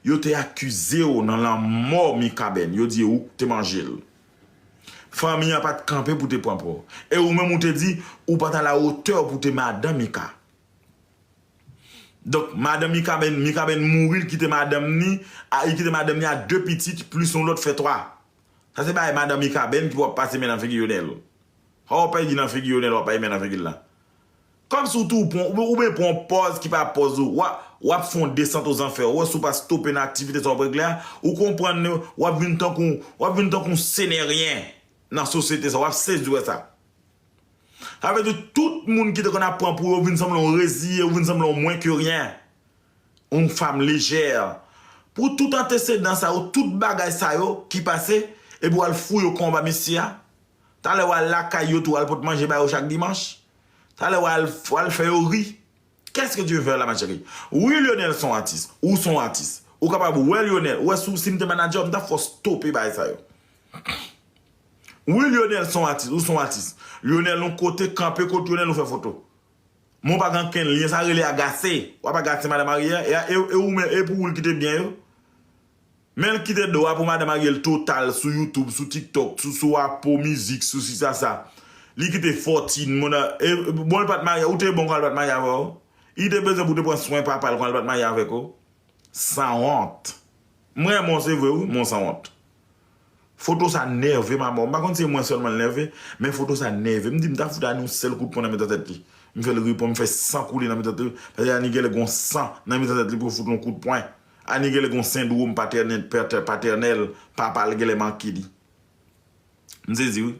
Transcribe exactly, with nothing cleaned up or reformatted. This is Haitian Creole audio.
Yo te akize w nan lanmò Mikaben. Yo di ou te manje l. Fanmi an pa t kanpe pou te pran pa w. E ou menm ou te di ou pa t alawotè pou te madan Mika. Donk, madan Mikaben, Mikaben mouri, li kite madanm ni, a, li kite madanm ni a de pitit, plis yon lòt fè twa. Sa se bagay madan Mikaben ki w ap pase men nan figi Yonèl. Sa w ap di nan figi Yonèl, w ap pase men nan figi l la. Kòmsi w tou pran, ou, oubyen pran yon pòz ki pa pòz ou. W ap, w ap fè yon desant ozanfè. Ou wè si w pa stope nan aktivite sa w ap regle a, ou konprann, w ap vin tankou, w ap vin tankou yon seneryen nan sosyete sa. W ap sezi wè sa. Sa vle di tout moun ki te konn ap pran pou yo vin sanble yon reziye, ou vin sanble yon mwen ke ryen. Yon fanm lejè. Pou tout antesedan sa yo, tout bagay sa yo ki pase, epi w al fouye yo konba mesye a. Talè w al lakay yo tou, w al pot manje ba yo chak dimanch. Talè w al, w al fè yo ri. Qu'est-ce que tu veux faire là, ma chérie? Wi, Lionel se yon atis. Ou se yon atis. Ou kapab wè Lionel. Ou wè si, si m te manadjè w, m t ap fè w stope bagay sa yo. Wi, Lionel se yon atis. Ou se yon atis. Lionel yon kote, kanpe kot Lionel, ou fè foto. Men w pa gen ankenn lyen, sa rele agase. W ap agase madan marye a. E, e, e ou men, e pou ou l kite byen yo. Men l kite do a pou madan marye l total sou YouTube, sou TikTok, sou, sou Apple Music, sou si sa sa. Li kite fòtin, moun an, e, bon, l pa t marye, ou te bon kan l pa t marye avè w. Li te bezwen pou te pran swen papa l kan l pa t marye avèk ou. Sanwont. M renmen w se vre wi, men w sanwont. Foto sa nève m amò. M pa konn si se mwen sèlman l nève, men foto sa nève. M di m ta fout ane yon sèl kout pwen nan mitan tèt li. M fè l reponn, m fè san koule nan mitan tèt li. Paske Ani genlè gon san nan mitan tèt li pou fout yon kout pwen. Ani genlè gon sendwòm patènèl, patè-, patènèl, papa l genlè manke li. M sezi wi.